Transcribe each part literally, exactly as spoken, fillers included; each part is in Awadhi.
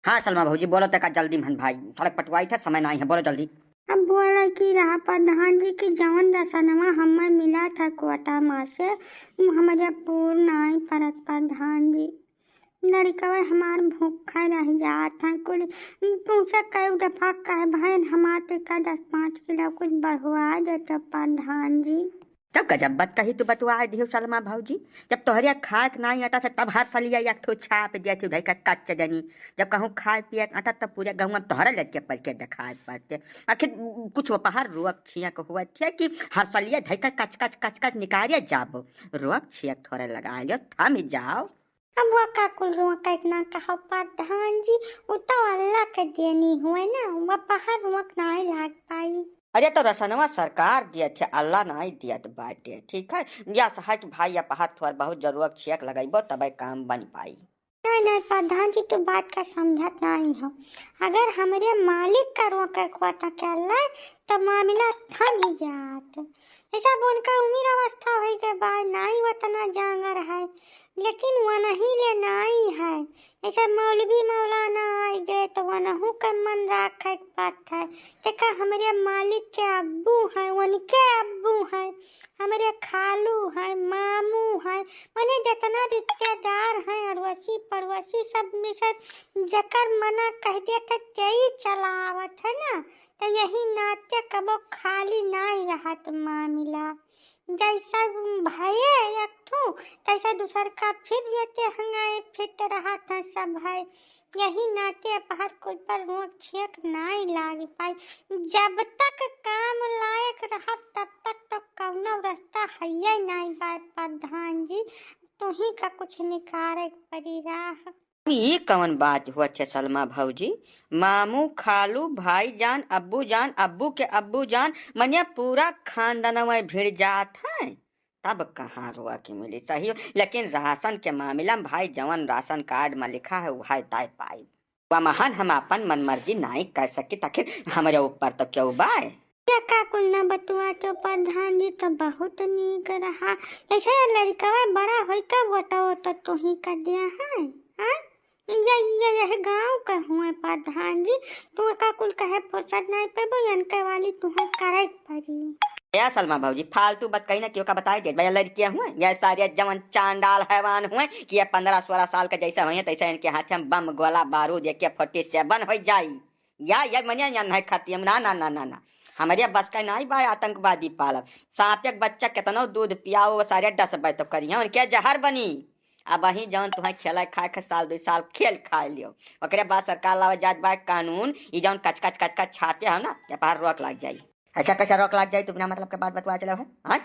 हाँ सलमा भौजी, बोलो, तेका जल्दी महन भाई, सड़क पटवाई था, समय नाहीं है, बोलो जल्दी। अब बोले कि रहा प्रधान जी कि जवन रसनवा हमें मिला था कोटा मा से, उ हमरे पूर नाहीं परत प्रधान जी। लड़िकवे हमार भूखा रह जात है कुल। तुमसे कई दफा कहे भैन हमार तेका दस पाँच किलो कुछ बढ़वा देते प्रधान जी। तब गजब बात कही तू बतुआ दियो सलमा भौजी। जब तोहरे खाए के नाहीं अटत है तब हर सलिया एक ठो छाप दिया थी उधर का कच्च देनी। जब कहूँ खाए पिए के अटत तब पूरे गाँव में तोहरे लड़के पल के दिखाए पड़ते। आखिर कुछ वो पहाड़ रोक छियक हुआ थे कि हर सलिया धई का कच कच कच कच निकाले जाबो। रोक छियक थोड़े लगा लियो, थम जाओ। अब वो का कुल रोक इतना कहो प्रधान जी, वो तो अल्लाह के देनी हुए ना, वो पहाड़ रोक नाहीं लाग पाई। अरे तो रसनवा सरकार दियत है, अल्लाह नाहीं दियत बाटे, ठीक है? या सहज भाई या पहाड़ थोड़ बहुत जरूरत छियक लगइबो तबे काम बन पाई। नहीं, नहीं, प्रधान जी, तू बात का समझत नाहीं हो। अगर हमरे मालिक का रोके खोता के अल्लाह, तो मामला थम ही जात। ये सब उनका उम्र अवस्था होई के बाद नाहीं वतना जांगर है, लेकिन वनही ले नाहीं है। जैसे मौलवी मौलाना आइ गए तो वनहू के मन राखे के बात है। देखा, हमरे मालिक के अब्बू हैं, उनके अब्बू हैं, हमरे खालू हैं, मामू हैं, माने जितना रिश्तेदार हैं, अड़ोसी पड़ोसी सब में से जकर मना कह दे तो तेई चलावत है ना, तो यही नाते कबो खाली नाहीं रहत मामला। जैसे भये एक ठू, तैसे दूसर का फिर जो ते हंगाए फिट रहत है सब है। यही नाते अपहर कुल पर रोक छेक नाहीं लाग पाई। जब तक काम लायक रहब तब तक तो कौनो रास्ता हइये नाहीं बा प्रधान जी, तुही का कुछ निकारे के पड़ी राह। ई कवन बात होत है सलमा भौजी? मामू, खालू, भाई जान, अब्बू जान, अब्बू के अब्बू जान, मने पूरा खानदानवा भिड़ जात है। तब कहाँ रोआ के मिली सही, लेकिन राशन के मामला में भाई जवन राशन कार्ड में लिखा है वह तय पाई। वमहन हम आपन मनमर्जी नाई कर सकित, आखिर हमरे ऊपर तो केहू बाय। ये का कुल ना बतुआ तो प्रधान जी तो बहुत नीक रहा। जैसे ये लड़कवा बड़ा होई का वोटो तो तुही का दिया है, हाँ? ये, ये, यह गाँव के हुए प्रधान जी, तू का कुल कहे फुर्सत नहीं पेबो, इनके वाली तुहे करे के पड़ी। ए सलमा भौजी, फालतू बात कही ना, केहू का बताए दे, भैया लड़कियां हुए, ये सारे जवन चांडाल हैवान हुए कि ये पन्द्रह सोलह साल के जैसे हुए, तैसे इनके हाथ में बम, गोला, बारूद, AK forty seven हो जाई। या, या मने या नहीं खाती हम, ना, ना, ना, ना, ना। हमरे बस का नाई बा आतंकवादी पालब। सांप एक बच्चा केतनो दूध पियाओ, वो सारे डसबे तो करिहैं, उनके जहर बनी। अब वहीं जौन तुहें खेले खाए के साल दुई साल खेल खाए लियो, ओकरे बाद सरकार लावे जात बा कानून, ई जौन कच कच कच कच छापे हो ना, ये पर रोक लग जाई। ऐसा कैसे रोक लग जाई? तू बिना मतलब के बात बतवा चले है, हाँ?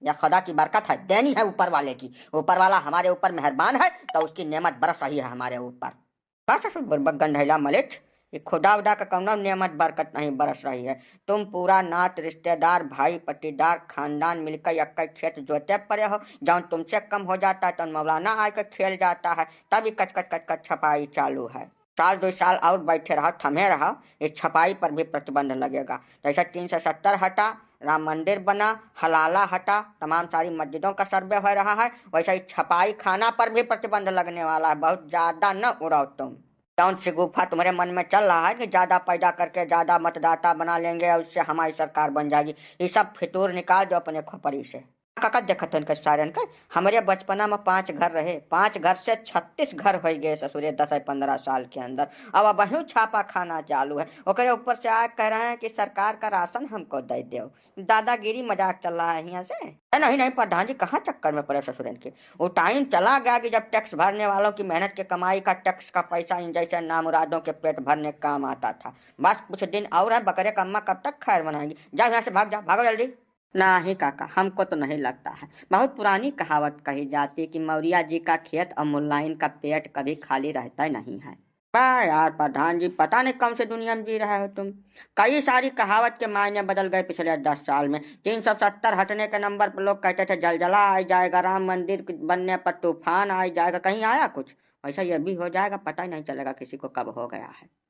या खुदा की बरकत है, देनी है ऊपर वाले की, ऊपर वाला हमारे ऊपर मेहरबान है तो उसकी नेमत बरस रही है हमारे ऊपर। बस ससुर बुड़बक गंधैला मलिच, ये खुदा उदा का कौनो नेमत बरकत नहीं बरस रही है। तुम पूरा नात रिश्तेदार, भाई पट्टीदार, खानदान मिलकर यक्के खेत जोते पड़े हो। जौन तुमसे कम हो जाता है तो मौलाना आके खेल जाता है, तब ही कच कच कच कच छपाई चालू है। साल दो साल और बैठे रहो, थमे रहो, इस छपाई पर भी प्रतिबंध लगेगा। जैसे तीन सौ सत्तर हटा, राम मंदिर बना, हलाला हटा, तमाम सारी मस्जिदों का सर्वे हो रहा है, वैसे ही छपाई खाना पर भी प्रतिबंध लगने वाला है। बहुत ज्यादा न उड़ाओ तुम। जौन शिगुफा तुम्हारे मन में चल रहा है कि ज्यादा पैदा करके ज्यादा मतदाता बना लेंगे और उससे हमारी सरकार बन जाएगी, ये सब फितूर निकाल दो अपने खोपड़ी से। काका देखत हो इनके सारन के, हमरे बचपना में पांच घर रहे, पांच घर से छत्तीस घर हो गए ससुरे दस या पन्द्रह साल के अंदर। अब अबहियों छापा खाना चालू है, ओकरे ऊपर से आके कह रहे हैं कि सरकार का राशन हमको दे दो। दादागिरी मजाक चल रहा है यहाँ से। ए, नहीं, नहीं, प्रधान जी, कहाँ चक्कर में पड़े ससुरन के? वो टाइम चला गया कि जब टैक्स भरने वालों की मेहनत के कमाई का टैक्स का पैसा इन जैसे नामुरादों के पेट भरने काम आता था। बस कुछ दिन और है, बकरे का अम्मा कब तक खैर मनाएंगी? जाओ यहाँ से, भाग जाओ, भागो जल्दी। नहीं काका, हमको तो नहीं लगता है। बहुत पुरानी कहावत कही जाती कि मौर्या जी का खेत और मुलाइन का पेट कभी खाली रहता नहीं है। वाह यार प्रधान जी, पता नहीं कौन से दुनिया में जी रहे हो तुम। कई सारी कहावत के मायने बदल गए पिछले दस साल में। तीन सौ सत्तर हटने के नंबर पर लोग कहते थे, "जलजला आ जाएगा, राम मंदिर बनने पर तूफान आ जाएगा।" कहीं आया कुछ? वैसा ये भी हो जाएगा, पता ही नहीं चलेगा किसी को कब हो गया है।